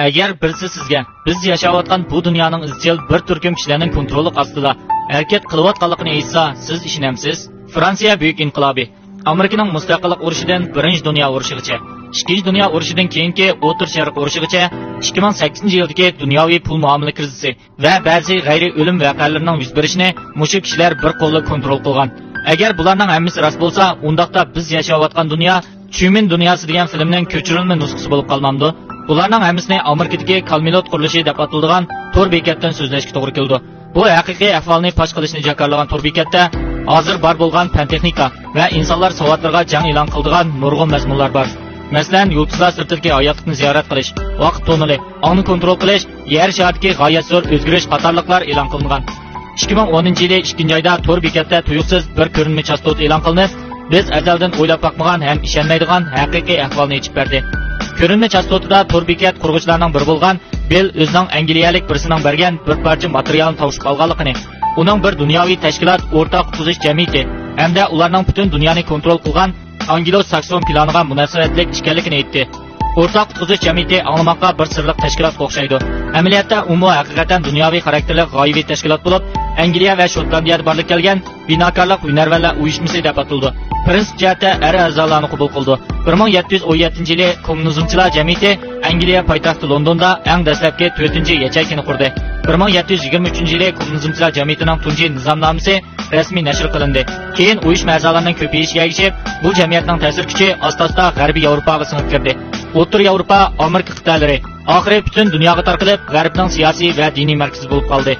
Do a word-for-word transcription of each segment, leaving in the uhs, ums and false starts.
ئەگەر بىرسى سىزگە بىز ياشاۋاتقان بۇ دۇنيانىڭ ئىزچىل بىر تۈركۈم كىشىلەرنىڭ كونتروللۇق ئاستىدا ھەرىكەت قىلىۋاتقانلىقىنى ئېيتسا، سىز ئىشىنەمسىز؟ فرانسىيە بۈيۈك ئىنقىلابى، ئامېرىكىنىڭ مۇستەقىللىق ئۇرۇشىدىن بىرىنچى دۇنيا ئۇرۇشىغىچە، ئىككىنچى دۇنيا ئۇرۇشىدىن كېيىنكى ئوتتۇرا شەرق ئۇرۇشىغىچە، ئىككى مىڭ سەككىزىنچى يىلدىكى دۇنياۋى پۇل مۇئامىلە كىرىزىسى ۋە بەزى غەيرىي ئۆلۈم ۋەقەلىرىنىڭ يۈز بېرىشىنى مۇشۇ كىشىلەر بىر قوللا كونترول قىلغان. ئەگەر بۇلارنىڭ ھەممىسى راست بولسا، ئۇنداقتا بىز ياشاۋاتقان دۇنيا چۈيمىن دۇنياسى دېگەن فىلىمنىڭ كۆچۈرۈلمە نۇسخىسى بولۇپ قالمامدۇ؟ بۇلارنىڭ ھەممىسىنى ئامېرىكىدىكى كالمىلوت قۇرۇلۇشى دەپ ئاتىلىدىغان تور بېكەتتىن سۆزلەشكە توغرا كېلىدۇ. بۇ ھەقىقىي ئەھۋالنى پاش قىلىشنى جاكارلىغان تور بېكەتتە ھازىر بار بولغان پەن-تېخنىكا ۋە ئىنسانلار ساۋاتلىرىغا جەڭ ئېلان قىلىدىغان نۇرغۇن مەزمۇنلار بار. مەسىلەن، يۇلتۇزلار سىرتىدىكى ھاياتلىقنى زىيارەت قىلىش، ۋاقىت توننېلى، ئاڭنى كونترول قىلىش، يەر شارىدىكى غايەت زور ئۆزگىرىش قاتارلىقلار ئېلان قىلىنغان. ئىككى مىڭ ئونىنچى يىلى ئىككىنچى ئايدا تور بېكەتتە تۇيۇقسىز بىر كۆرۈنمە چاستوتا ئېلان قىلىنىپ، بىز ئەزەلدىن ئويلاپ باقمىغان ھەم ئىشەنمەيدىغان ھەقىقىي ئەھۋالنى ئېچىپ بەردى. كۆرۈنمە چاستوتىدا تور بېكەت قۇرغۇچىلارنىڭ بىرى بولغان بىل ئۆزىنىڭ ئەنگلىيەلىك بىرسىنىڭ بەرگەن بىر پارچە ماتېرىيالنى تاۋشىپ ئالغانلىقىنى، ئۇنىڭ بىر دۇنياۋى تەشكىلات ئورتاق قۇتقۇزۇش جەمئىيىتى ھەمدە ئۇلارنىڭ پۈتۈن دۇنيانى كونترول قىلغان ئانگلو ساكسون پىلانىغا مۇناسىۋەتلىك ئىكەنلىكىنى ئېيتتى. ئورتاق قۇتقۇزۇش جەمئىيىتى ئاڭلىماققا بىر سىرلىق تەشكىلاتقا ئوخشايدۇ. ئەمەلىيەتتە ئۇمۇ ھەقىقەتەن دۇنياۋى خاراكتېرلىك غايىۋى تەشكىلات بولۇپ، ئەنگلىيە ۋە شوتلاندىيەدە بارلىققا كەلگەن بىناكارلىق ھۈنەرۋەنلەر ئۇيۇشمىسى دەپ ئاتىلىدۇ. پىرىنسىپ جەھەتتە ئەر ئەزالارنى قوبۇل قىلىدۇ. بىر مىڭ يەتتە يۈز ئون يەتتىنچى يىلى كوممۇنىزمچىلار جەمئىيىتى ئەنگلىيە پايتەختى لوندوندا ئەڭ دەسلەپكى تۆتىنچى ياچېيكىنى قۇردى. بىر مىڭ يەتتە يۈز يىگىرمە ئۈچىنچى يىلى كوممۇنىزمچىلار جەمئىيىتىنىڭ تۇنجى نىزامنامىسى رەسمىي نەشر قىلىندى. كېيىن ئۇيۇشما ئەزالارنىڭ كۆپىيىشىگە ئەگىشىپ، بۇ جەمئىيەتنىڭ تەسىر كۈچى ئاستا-ئاستا غەربىي ياۋروپاغا سىڭىپ كىردى. ئوتتۇرا ياۋروپا، ئامېرىكا قىتئەلىرى، ئاخىرى پۈتۈن دۇنياغا تارقىلىپ، غەربنىڭ سىياسىي ۋە دىنىي مەركىزى بولۇپ قالدى.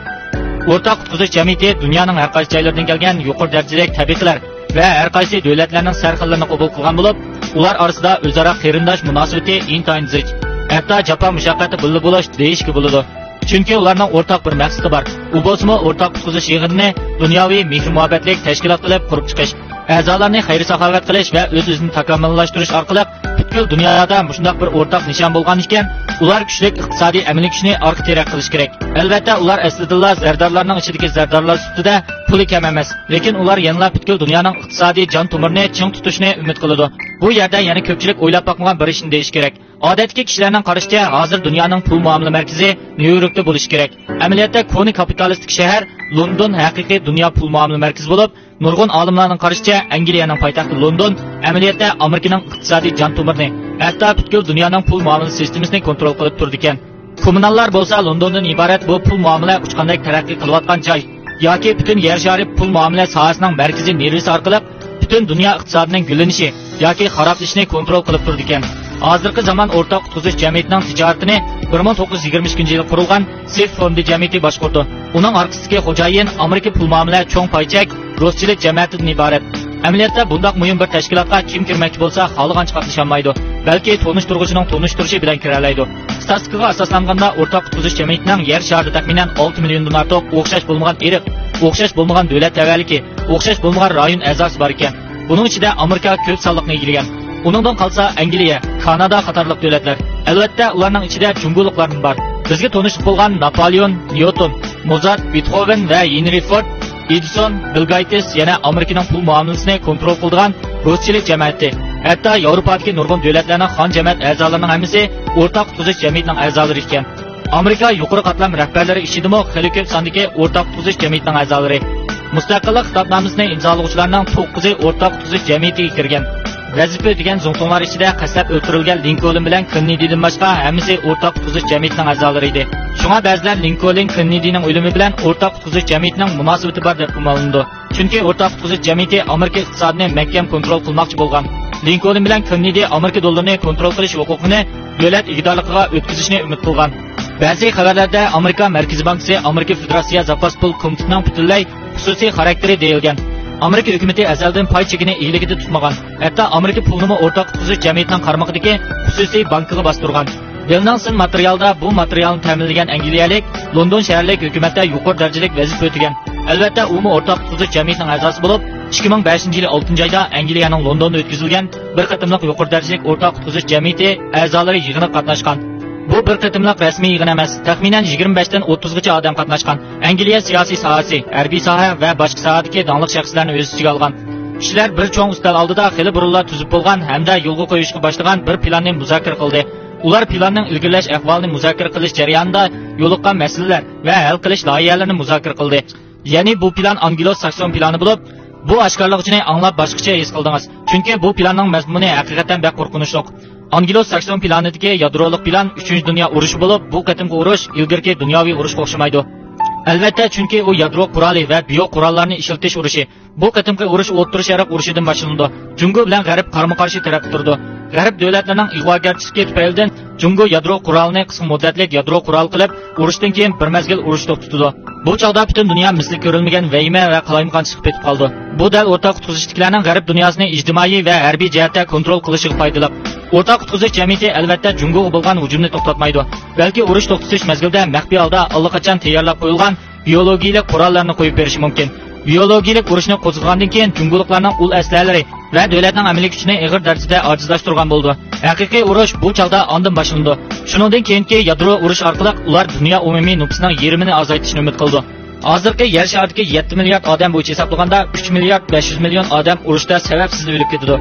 ئورتاق قۇتقۇزۇش جەمئىيىتى دۇنيانىڭ ھەر قايسى جايلىرىدىن كەلگەن يۇقىرى دەرىجىلىك تەبىقىلەر ۋە ھەر قايسى دۆلەتلەرنىڭ سەرخىللىرىنى قوبۇل قىلغان بولۇپ، ئۇلار ئارىسىدا ئۆزئارا قېرىنداش مۇناسىۋىتى ئىنتايىن زىچ. ھەتتا جاپا-مۇشەققەتتە بىللە بولۇش دېيىشكە بولىدۇ. چۈنكى ئۇلارنىڭ ئورتاق بىر مەقسىتى بار. ئۇ بولسىمۇ ئورتاق قۇتقۇزۇش يىغىنىنى دۇنياۋى مېھىر-مۇھەببەتلىك تەشكىلات قىلىپ قۇرۇپ چىقىش، ئەزالارنى خەير-ساخاۋەت قىلىش ۋە ئۆز-ئۆزىنى تاكامۇللاشتۇرۇش ئارقىلىق پۈتكۈل دۇنيادا مۇشۇنداق بىر ئورتاق نىشان بولغان ئىكەن، ئۇلار كۈچلۈك ئىقتىسادىي ئەمەلىي كۈچنى ئارقا تىرەك قىلىشى كېرەك. ئەلۋەتتە، ئۇلار ئەسلىدىنلا زەردارلارنىڭ ئىچىدىكى زەردارلار سۈپىتىدە پۇلى كەم ئەمەس، لېكىن ئۇلار يەنىلا پۈتكۈل دۇنيانىڭ ئىقتىسادىي جان تومۇرىنى چىڭ تۇتۇشنى ئۈمىد قىلىدۇ. بۇ يەردە يەنە كۆپچىلىك ئويلاپ باقمىغان بىر ئىشنى دېيىش كېرەك. ئادەتتىكى كىشىلەرنىڭ قارىشىچە، ھازىر دۇنيانىڭ پۇل مۇئامىلە مەركىزى نيۇ يوركتا بولۇشى كېرەك. ئەمەلىيەتتە كونا كاپىتالىستىك شەھەر لوندون ھەقىقىي دۇنيا پۇل مۇئامىلە مەركىزى بولۇپ، نۇرغۇن ئالىملارنىڭ قارىشىچە، ئەنگلىيەنىڭ پايتەختى لوندون ئەمەلىيەتتە ئامېرىكىنىڭ ئىقتىسادىي جان تومۇرىنى، ھەتتا پۈتكۈل دۇنيانىڭ پۇل مۇئامىلە سىستېمىسىنى كونترول قىلىپ تۇرىدىكەن. كوممۇناللار بولسا لوندوندىن ئىبارەت بۇ پۇل مۇئامىلە ئۇچقاندەك تەرەققىي قىلىۋاتقان جاي ياكى پۈتۈن يەر شارى پۇل مۇئامىلە ساھەسىنىڭ مەركىزىي نېرۋىسى ئارقىلىق پۈتۈن دۇنيا ئىقتىسادىنىڭ گۈللىنىشى ياكى خارابلىشىشىنى كونترول قىلىپ تۇرىدىكەن. ھازىرقى زامان ئورتاق قۇتقۇزۇش جەمئىيىتىنىڭ تىجارىتىنى بىر مىڭ توققۇز يۈز يىگىرمە ئىككىنچى يىلى قۇرۇلغان سىف فوندى جەمئىيىتى باشقۇرىدۇ. ئۇنىڭ ئارقىسىدىكى خوجايىن ئامېرىكا پۇل مۇئامىلە چوڭ پاي چەك روسچىلىك جەمەتىدىن ئىبارەت. ئەمەلىيەتتە بۇنداق مۇھىم بىر تەشكىلاتقا كىم كىرمەكچى بولسا، خالىغانچە قاتنىشالمايدۇ، بەلكى تونۇشتۇرغۇچىنىڭ تونۇشتۇرۇشى بىلەن كىرەلەيدۇ. ئىستاتىستىكىغا ئاساسلانغاندا، ئورتاق قۇتقۇزۇش جەمئىيىتىنىڭ يەر شارىدا تەخمىنەن ئالتە مىليوندىن ئارتۇق ئوخشاش بولمىغان ئىرق، ئوخشاش بولمىغان دۆلەت تەۋەلىكى، ئوخشاش بولمىغان رايون ئەزاسى بار ئىكەن. بۇنىڭ ئىچىدە ئامېرىكا كۆپ سانلىقنى ئىگىلىگەن. ئۇنىڭدىن قالسا ئەنگلىيە، كانادا قاتارلىق دۆلەتلەر. ئەلۋەتتە، ئۇلارنىڭ ئىچىدە جۇڭگولۇقلارمۇ بار. بىزگە تونۇشلۇق بولغان ناپالېئون، نيۇتون، موزارت، بېتخوۋېن ۋە ھېنرى فورد، ئېدىسون، بىل گېيتس يەنە ئامېرىكىنىڭ پۇل مۇئامىلىسىنى كونترول قىلىدىغان روسچىلىك جەمەتى. ھەتتا ياۋروپادىكى نۇرغۇن دۆلەتلەرنىڭ خان جەمەت ئەزالىرىنىڭ ھەممىسى ئورتاق قۇتقۇزۇش جەمئىيىتىنىڭ ئەزالىرى ئىكەن. ئامېرىكا يۇقىرى قاتلام رەھبەرلىرى ئىچىدىمۇ خېلى كۆپ ساندىكى ئورتاق قۇتقۇزۇش جەمئىيىتىنىڭ ئەزالىرى. مۇستەقىللىق خىتابنامىسىنى ئىمزالىغۇچىلارنىڭ توققۇزى ئورتاق قۇتقۇزۇش جەمئىيىتىگە كىرگەن. ۋەزىپە ئۆتىگەن زۇڭتۇڭلار ئىچىدە قەستلەپ ئۆلتۈرۈلگەن لىنكولن بىلەن كېننېدىدىن باشقا ھەممىسى ئورتاق قۇتقۇزۇش جەمئىيىتىنىڭ ئەزالىرى ئىدى. شۇڭا بەزىلەر لىنكولن كېننېدىنىڭ ئۆلۈمى بىلەن ئورتاق قۇتقۇزۇش جەمئىيىتىنىڭ مۇناسىۋىتى بار دەپ گۇمانلىنىدۇ. چۈنكى ئورتاق قۇتقۇزۇش جەمئىيىتى ئامېرىكا ئىقتىسادىنى مەھكەم كونترول قىلماقچى بولغان. لىنكولن بىلەن كېننېدى ئامېرىكا دوللىرىنى كونترول قىلىش ھوقۇقىنى دۆلەت ئىگىدارلىقىغا ئۆتكۈزۈشنى ئۈمىد قىلغان. بەزى خەۋەرلەردە ئامېرىكا مەركىزىي بانكىسى ئامېرىكا فېدېراتسىيە زاپاس پۇل كومىتېتىنىڭ پۈتۈنلەي خۇسۇسىي خاراكتېرى دېيىلگەن. ئامېرىكا ھۆكۈمىتى ئەزەلدىن پاي چېكىنى ئىگىلىكىدە تۇتمىغان، ھەتتا ئامېرىكا پۇلىنىمۇ ئورتاق قۇتقۇزۇش جەمئىيىتىنىڭ قارمىقىدىكى خۇسۇسىي بانكىغا باستۇرغان. بىلنىڭسون ماتېرىيالدا بۇ ماتېرىيالنى تەمىنلىگەن ئەنگلىيەلىك لوندون شەھەرلىك ھۆكۈمەتتە يۇقىرى دەرىجىلىك ۋەزىپە ئۆتىگەن. ئەلۋەتتە، ئۇمۇ ئورتاق قۇتقۇزۇش جەمئىيىتىنىڭ ئەزاسى بولۇپ، ئىككى مىڭ بەشىنچى يىلى ئالتىنچى ئايدا ئەنگلىيەنىڭ لوندوندا ئۆتكۈزۈلگەن بىر قېتىملىق يۇقىرى دەرىجىلىك ئورتاق قۇتقۇزۇش جەمئىيىتى ئەزالىرى يىغىنىغا قاتناشقان. بۇ بىر قېتىملىق رەسمىي يىغىن ئەمەس، تەخمىنەن يىگىرمە بەشتىن ئوتتۇزغىچە ئادەم قاتناشقان. ئەنگلىيە سىياسىي ساھەسى، ھەربىي ساھە ۋە باشقا ساھەدىكى داڭلىق شەخسلەرنى ئۆز ئىچىگە ئالغان. كىشىلەر بىر چوڭ ئۈستەل ئالدىدا خېلى بۇرۇنلا تۈزۈپ بولغان ھەمدە يولغا قويۇشقا باشلىغان بىر پىلاننى مۇزاكىرە قىلدى. ئۇلار پىلاننىڭ ئىلگىرىلەش ئەھۋالىنى مۇزاكىرە قىلىش جەريانىدا يولۇققان مەسىلىلەر ۋە ھەل قىلىش لايىھەلىرىنى مۇزاكىرە قىلدى. يەنى بۇ پىلان ئانگلو-ساكسون پىلانى بولۇپ، بۇ ئاشكارىلىغۇچىنى ئاڭلاپ باشقىچە ھېس قىلدىڭىز. چۈنكى بۇ پىلاننىڭ مەزمۇنى ھەقىقەتەن بەك قورقۇنچلۇق. ئانگلو-ساكسون پىلانىدىكى يادرولۇق پىلان ئۈچىنچى دۇنيا ئۇرۇشى بولۇپ، بۇ قېتىمقى ئۇرۇش ئىلگىرىكى دۇنياۋى ئۇرۇشقا ئوخشىمايدۇ. ئەلۋەتتە، چۈنكى ئۇ يادرو قورالى ۋە بىيو قوراللارنى ئىشلىتىش ئۇرۇشى. بۇ قېتىمقى ئۇرۇش ئوتتۇرا شەرق ئۇرۇشىدىن باشلىنىدۇ. جۇڭگو بىلەن غەرب قارىمۇ قارشى تەرەپتە تۇرىدۇ. غەرب دۆلەتلىرىنىڭ ئىغۋاگەرچىلىكى تۈپەيلىدىن جۇڭگو يادرو قورالىنى قىسقا مۇددەتلىك يادرو قورال قىلىپ، ئۇرۇشتىن كېيىن بىر مەزگىل ئۇرۇش توختىتىدۇ. بۇ چاغدا پۈتۈن دۇنيا مىسلى كۆرۈلمىگەن ۋەھىمە ۋە قالايمىقانچىلىققا پېتىپ قالىدۇ. بۇ دەل ئورتاق قۇتقۇزۇشتىكىلەرنىڭ غەرب دۇنياسىنى ئىجتىمائىي ۋە ھەربىي جەھەتتە كونترول قىلىشىغا پايدىلىق. ئورتاق قۇتقۇزۇش جەمئىيىتى ئەلۋەتتە جۇڭگوغا بولغان ھۇجۇمنى توختاتمايدۇ، بەلكى ئۇرۇش توختىتىش مەزگىلىدە مەخپىي ھالدا ئاللىقاچان تەييارلاپ قويۇلغان بىيولوگىيىلىك قوراللارنى قويۇپ بېرىشى مۇمكىن. بىيولوگىيىلىك ئۇرۇشنى قوزغىغاندىن كېيىن جۇڭگولۇقلارنىڭ ئۇل ئەسلىھەلىرى ۋە دۆلەتنىڭ ئەمەلىي كۈچىنى ئېغىر دەرىجىدە ئاجىزلاشتۇرغان بولىدۇ. ھەقىقىي ئۇرۇش بۇ چاغدا ئاندىن باشلىنىدۇ. شۇنىڭدىن كېيىنكى يادرو ئۇرۇش ئارقىلىق ئۇلار دۇنيا ئومۇمىي نوپۇسىنىڭ يېرىمىنى ئازايتىشنى ئۈمىد قىلىدۇ. ھازىرقى يەر شارىدىكى يەتتە مىليارد ئادەم بويىچە ھېسابلىغاندا، ئۈچ مىليارد بەش يۈز مىليون ئادەم ئۇرۇشتا سەۋەبسىز ئۆلۈپ كېتىدۇ.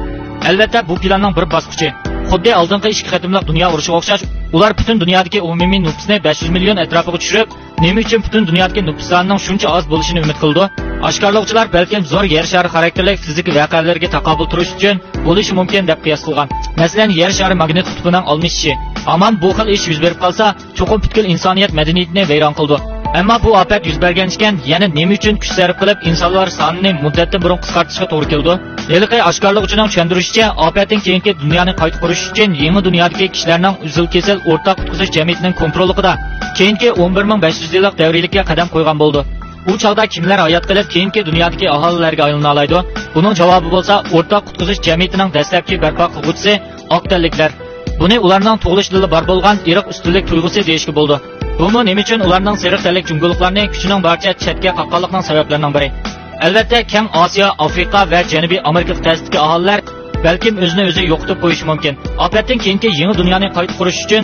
ئەلۋەتتە، بۇ پىلاننىڭ بىر باسقۇچى. خۇددى ئالدىنقى ئىككى قېتىملىق دۇنيا ئۇرۇشىغا ئوخشاش، ئۇلار پۈتۈن دۇنيادىكى ئومۇمىي نوپۇسنى بەش يۈز مىليون ئەتراپىغا چۈشۈرۈپ، نېمە ئۈچۈن پۈتۈن دۇنيادىكى نوپۇس سانىنىڭ شۇنچە ئاز بولۇشىنى ئۈمىد قىلىدۇ؟ ئاشكارىلىغۇچىلار بەلكىم زور يەر شارى خاراكتېرلىك فىزىكا ۋەقەلىرىگە تاقابىل تۇرۇش ئۈچۈن بولۇشى مۇمكىن دەپ قىياس قىلغان. مەسىلەن، يەر شارى ماگنىت قۇتۇپىنىڭ ئالمىشىشى. ھامان بۇ خىل ئىش يۈز بېرىپ قالسا، چوقۇم پۈتكۈل ئىنسانىيەت مەدەنىيىتىنى ۋەيران قىلىدۇ. ئەمما بۇ ئاپەت يۈز بەرگەن ئىكەن، يەنە نېمە ئۈچۈن كۈچ سەرپ قىلىپ، ئىنسانلار سانىنى مۇددەتتىن بۇرۇن قىسقارتىشقا توغرا كېلىدۇ؟ ھېلىقى ئاشكارىلىغۇچىنىڭ چۈشەندۈرۈشىچە، ئاپەتتىن كېيىنكى دۇنيانى قايتا قۇرۇش ئۈچۈن يېڭى دۇنيادىكى كىشىلەرنىڭ ئۈزۈل-كېسىل ئورتاق قۇتقۇزۇش جەمئىيىتىنىڭ كونتروللۇقىدا كېيىنكى ئون بىر مىڭ بەش يۈز يىللىق دەۋرىيلىككە قەدەم قويغان بولىدۇ. ئۇ چاغدا كىملەر ھايات قېلىپ، كېيىنكى دۇنيادىكى ئاھالىلەرگە ئايلىنالايدۇ؟ بۇنىڭ جاۋابى بولسا، ئورتاق قۇتقۇزۇش جەمئىيىتىنىڭ دەسلەپكى بەرپا قىلغۇچىسى ئاق تەنلىكلەر. بۇنى ئۇلارنىڭ تۇغۇلۇشىدىلا بار بولغان ئىرق ئۈستۈنلۈك تۇيغۇسى دېيىشكە بولىدۇ. بۇمۇ نېمە ئۈچۈن ئۇلارنىڭ سېرىق تەنلىك جۇڭگولۇقلارنى كۈچىنىڭ بارىچە چەتكە قاققانلىقىنىڭ سەۋەبلىرىنىڭ بىرى. ئەلۋەتتە، كەڭ ئاسىيا، ئافرىقا ۋە جەنۇبىي ئامېرىكا قىتئەسىدىكى ئاھالىلەر بەلكىم ئۆزىنى ئۆزى يوقىتىپ قويۇشى مۇمكىن. ئاپەتتىن كېيىنكى يېڭى دۇنيانى قايتا قۇرۇش ئۈچۈن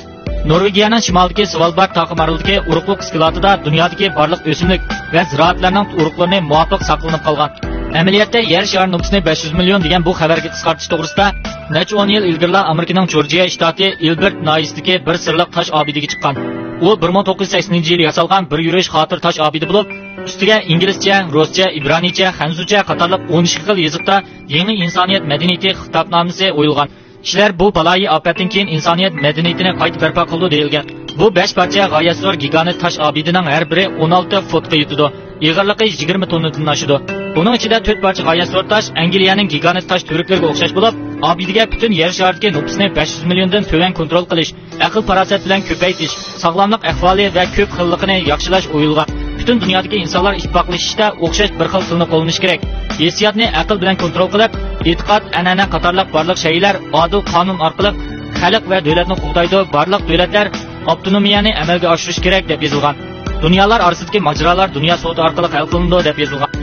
نورۋېگىيەنىڭ شىمالىدىكى سۋالبارد تاغ مارىلىدىكى ئۇرۇقلۇق ئىسكىلاتىدا دۇنيادىكى بارلىق ئۆسۈملۈك ۋە زىرائەتلەرنىڭ ئۇرۇقلىرىنى مۇۋاپىق ساقلىنىپ قالغان. ئەمەلىيەتتە، يەر شارى نوپۇسىنى بەش يۈز مىليون دېگەن بۇ خەۋەرگە قىسقارتىش توغرىسىدا نەچچە ئون يىل ئىلگىرىلا ئامېرىكىنىڭ جورجىيە شتاتى ئىلبېرت ناھىيىسىدىكى بىر سىرلىق تاش ئابىدىگە چىققان. ئۇ بىر مىڭ توققۇز يۈز سەكسىنىنچى يىلى ياسالغان بىر يۈرۈش خاتىرە تاش ئابىدە بولۇپ، ئۈستىگە ئىنگلىزچە، رۇسچە، ئىبرانىيچە، خەنزۇچە قاتارلىق ئون ئىككى خىل يېزىقتا يېڭى ئىنسانىيەت مەدەنىيىتى خىتابنامىسى ئويۇلغان. كىشىلەر بۇ بالايىئاپەتتىن كېيىن ئىنسانىيەت مەدەنىيىتىنى قايتا بەرپا قىلىدۇ دېيىلگەن. بۇ بەش پارچە غايەت زور گىگانت تاش ئابىدىنىڭ ھەر بىرى ئون ئالتە فوتقا يېتىدۇ. ئېغىرلىقى يىگىرمە توننىدىن ئاشىدۇ. بۇنىڭ ئىچىدە تۆت پارچە غايەت زور تاش ئەنگلىيەنىڭ گىگانت تاش تۈۋرۈكلىرىگە ئوخشاش بولۇپ، ئابىدىگە پۈتۈن يەر شارىدىكى نوپۇسنى بەش يۈز مىليوندىن تۆۋەن كونترول قىلىش، ئەقىل-پاراسەت بىلەن كۆپەيتىش، ساغلاملىق ئەھۋالى ۋە كۆپ خىللىقىنى ياخشىلاش ئويۇلغان. پۈتۈن دۇنيادىكى ئىنسانلار ئىتتىپاقلىشىشتا ئوخشاش بىر خىل تىلنى قوللىنىشى كېرەك. ھېسسىياتنى ئەقىل بىلەن كونترول قىلىپ، ئېتىقاد، ئەنئەنە قاتارلىق بارلىق شەيئىلەر ئادىل قانۇن ئارقىلىق خەلق ۋە دۆلەتنى قوغدايدۇ، بارلىق دۆلەتلەر ئاپتونومىيەنى ئەمەلگە ئاشۇرۇشى كېرەك، دەپ يېزىلغان. دۇنيالار ئارىسىدىكى ماجىرالار دۇنيا سوتى ئارقىلىق ھەل قىلىنىدۇ، دەپ يېزىلغان.